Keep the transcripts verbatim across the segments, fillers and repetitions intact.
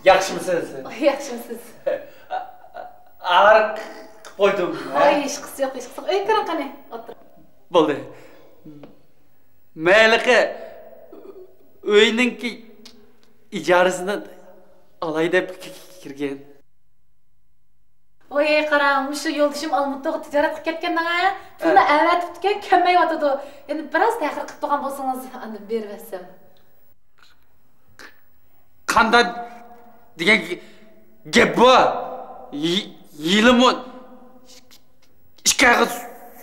ياخشىمۇسىز؟ ياخشىمۇسىز؟ ئاغرىق قىلىپ قويدۇم، ھە؟ ئاي، ھېچقىسى يوق، ھېچقىسى يوق. ئۆيگە كىرىڭ قېنى، ئولتۇرۇڭ. بولدى. مەن ھېلىقى ئۆينىڭكى ئىجارىسىنى ئالاي دەپ كىرگەن. ۋاي، قاراڭ، مۇشۇ يولدىشىم ئالمۇتىغا تىجارەتكە كەتكەندىڭ ھە؟ پۇلنى ئەۋەتىپتىكەن، كەلمەيۋاتىدۇ. يەنە بىراز تەخىر قىلىپ تۇرغان بولسىڭىز، ئاندىن بېرىۋەتسەم. قانداق دېگەن گەپ بۇ؟ يىلىمۇ ئىككى ئايغا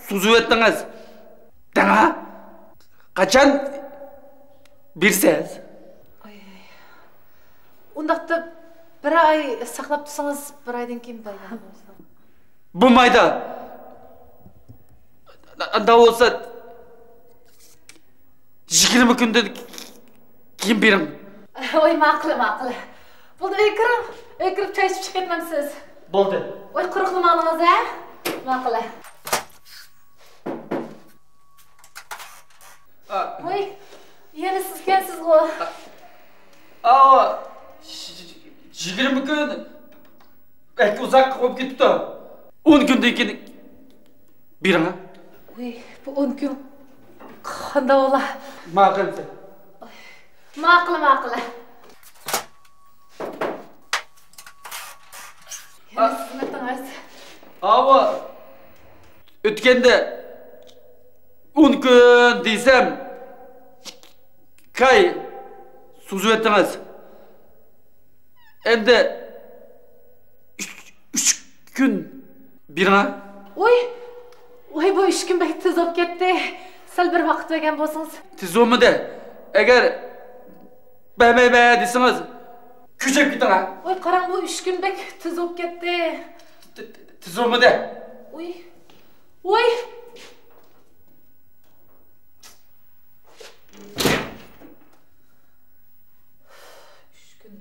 سوزۇۋەتتىڭىز. دەڭا؟ قاچان بېرىسىز؟ ئۇنداقتا بىر ئاي ساقلاپ تۇرسىڭىز، بىر ئايدىن كېيىن بەرگەن بولسام. بولمايدۇ. ئانداق بولسا، يىگىرمە كۈندىن كېيىن بېرىڭ. ۋاي، ماقۇل، ماقۇل. بولدى، ئۆيگە كىرىڭ. ئۆيگە كىرىپ چاي ئىچىپ چىقىپ كەتمەمسىز؟ بولدى. ۋاي، قۇرۇقلىماڭلىڭىز ھە؟ ماقۇل. ۋاي، يەنە سىزكەنسىزغۇ؟ ئاۋۇ، يىگىرمە كۈن بەك ئۇزاق بولۇپ كېتىپتۇ. ئون كۈندىن كېيىن بېرىڭ. ۋاي، بۇ ئون كۈن قانداق بولا؟ ماقۇل. ماقۇل، ماقۇل. يەنە سىزمۇ ئۆتۈڭىز. ئاۋۇ، ئۆتكەندە ئون كۈن دېسەم، ئىككى ئاي سوزۇۋەتتىڭىز. ئەمدى ئۈچ، ئۈچ كۈن بېرىڭە. ۋوي، ۋوي، بۇ ئۈچ كۈن بەك تېز بولۇپ كەتتى. سەل بىر ۋاقىت بەرگەن بولسىڭىز. تېز بولمىدى. ئەگەر بەرمەيمەن دېسىڭىز، كۆچۈپ كېتىڭە. ۋوي، قاراڭ، بۇ ئۈچ كۈن بەك تېز بولۇپ كەتتى. تېز بولمىدى. ۋوي، ۋوي. ئۈچ كۈن.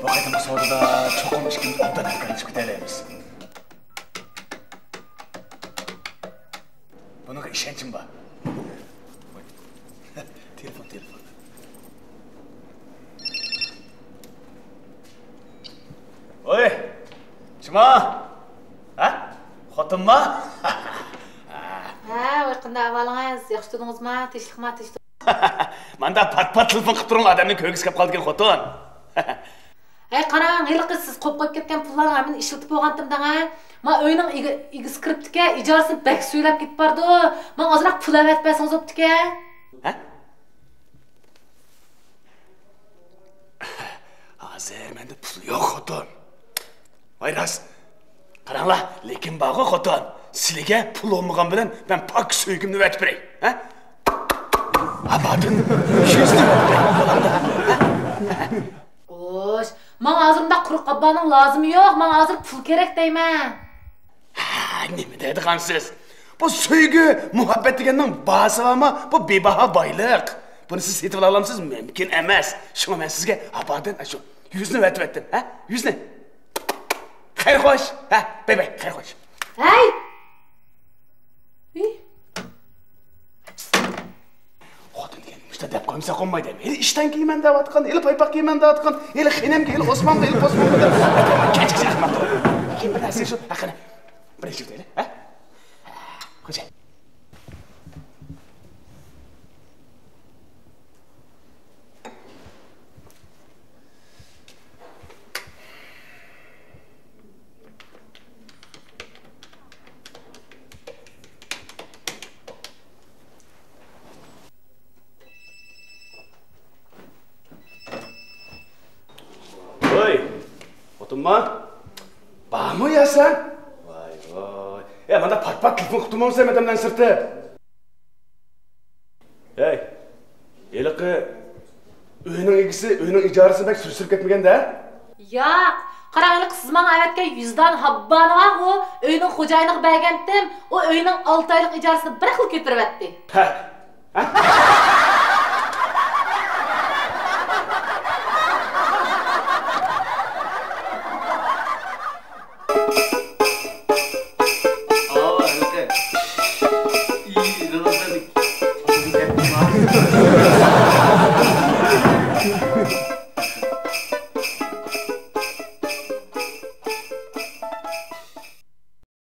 بۇ قېتىمقى سودىدا چوقۇم ئىككىمىز ئوبدان ھەمكارلىشىپ كېتەلەيمىز. بۇنىڭغا ئىشەنچىم بار. تېلېفون، تېلېفون. ۋوي، شۇما؟ ھە؟ خوتۇنما؟ ھە، ۋوي، قانداق ئەھۋالىڭىز؟ ياخشى تۇردىڭىزما؟ تىنچلىقما، تىنچلىق. ماندا پات-پات تېلېفون قىلىپ تۇرۇڭ، ئادەمنىڭ كۆرگۈسى كەپ قالىدىكەن، خوتۇن. ھەي، قاراڭ، ھېلىقى سىز قويۇپ قويۇپ كەتكەن پۇللارنىڭ ھەممىنى ئىشلىتىپ بولغانتىم دەڭە. ما ئۆينىڭ ئىگە-، ئىگىسى كىرىپتىكەن، ئىجارىسىنى بەك سۈيلەپ كېتىپ بارىدۇ. ماڭا ئازراق پۇل ئەۋەتىپ بەرسىڭىز بوپتىكەن. ھە؟ ھازىر مەندە پۇل يوق، خوتۇن. ۋاي راست. قاراڭلار، لېكىن بارغۇ خوتۇن، سىلىگە پۇل بولمىغان بىلەن مەن پاك سۆيگۈمنى ئەۋەتىپ بېرەي. ھە؟ ئابادىن يۈزنى ئەۋەتىپ بېرەي. خوش، ماڭا ھازىر ئۇنداق قۇرۇق ئابانىڭ لازىمى يوق، ماڭا ھازىر پۇل كېرەك دەيمەن. ھە، نېمە دەيدىغانسىز؟ بۇ سۆيگۈ، مۇھەببەت دېگەننىڭ باھاسى بارمۇ؟ بۇ بىباھا بايلىق. بۇنى سىز سېتىۋالالامسىز؟ مۇمكىن ئەمەس. شۇڭا مەن سىزگە ئابادىن ئاشۇ يۈزنى ئەۋەتىۋەتتىم، ھە؟ يۈزنى. خەير خوش. ھە، باي باي، خەير خوش. ھەي! خوتۇن دېگەن مۇشۇنداق دەپ قويمىسا قونمايدۇ. ھېلى ئىشتان كىيىمەن دەۋاتقان، ھېلى پايپاق كىيىمەن دەۋاتقان، ھېلى خېنىمگە، ھېلى ئوسمانغا، ھېلى قوسمانغا دەپ. كەچ، كەچ، ئەخمەق. كىم بىر نەرسە شۇ ھەققىنى بىرىنچى دەيلى، ھە؟ خوجايىن. ۋوي، خوتۇنما؟ بارمۇ يا سەن؟ ۋاي، ۋاي. ئە، ماندا پات-پات تېلېفون قىلىپ تۇرمامسەن ئادەملەرنى سىرتى؟ ھەي، ھېلىقى ئۆينىڭ ئىگىسى ئۆينىڭ ئىجارىسىنى بەك سۈرۈشتۈرۈپ كەتمىگەندە؟ ياق، قاراڭ، ھېلىقى سىز ماڭا ئەۋەتكەن يۈز دانە ھاببانى بارغۇ، ئۆينىڭ خوجايىنىغا بەرگەنتىم، ئۇ ئۆينىڭ ئالتە ئايلىق ئىجارىسىنى بىراقلا كۆتۈرۈۋەتتى. ھە؟ ھە؟